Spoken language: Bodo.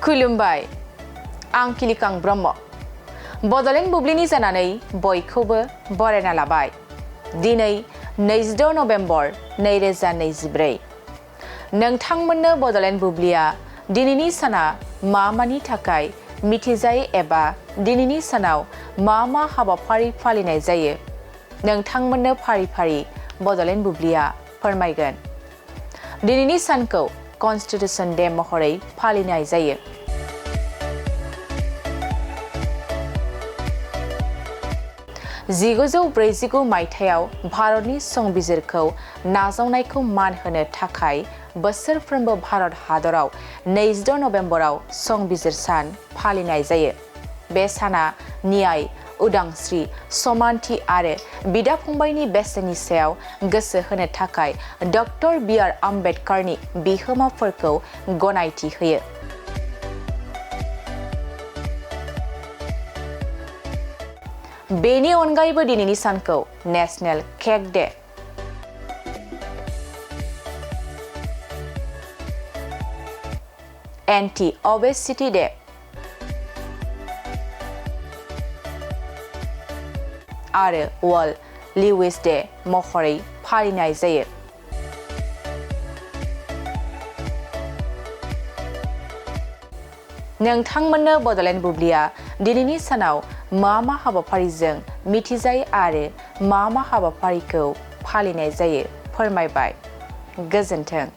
खुलुमबाय आं किलिकां ब्रह्म बड'लेण्ड बुब्लिनि जानानै बयखौबो बरायना लाबाय दिनै 22 नभेम्बर 2024 नोंथांमोननो बड'लेण्ड बुब्लिया दिनैनि साना मानि थाखाय मिथिजायो एबा दिनैनि सानाव मा हाबाफारि फालिनाय जायो नोंथांमोननो फारि फारि बड'लेण्ड बुब्लिया फोरमायगोन दिनैनि सानखौ कन्स्टिट्यूशन डे महरै फालिनाय जायो। 1949 मायथाइयाव भारतनि संबिजिरखौ नाजावनायखौ मान होनो थाखाय बोसोरफ्रोमबो भारत हादराव 22 नभेम्बराव संबिजिर सान फालिनाय जायो। बे साना न्याय उदांस्रि समानथि आरो बिदा फंबायनि बेसेननि सायाव गोसो होनो थाखाय डक्टर बि.आर. आम्बेडकारनि बिहोमाफोरखौ गनायथि होयो। बेनि अनगायैबो दिनैनि सानखौ national cake day anti obesity day आरो वर्ल्ड लिविस डे महरै फालिनाय जायो। नोंथांमोननो बड'लेण्ड बुब्लिया दिनैनि सानाव मा हाबाफारिजों मिथिजायो आरो मा हाबाफारिखौ फालिनाय जायो फोरमायबाय। गोजोन्थों।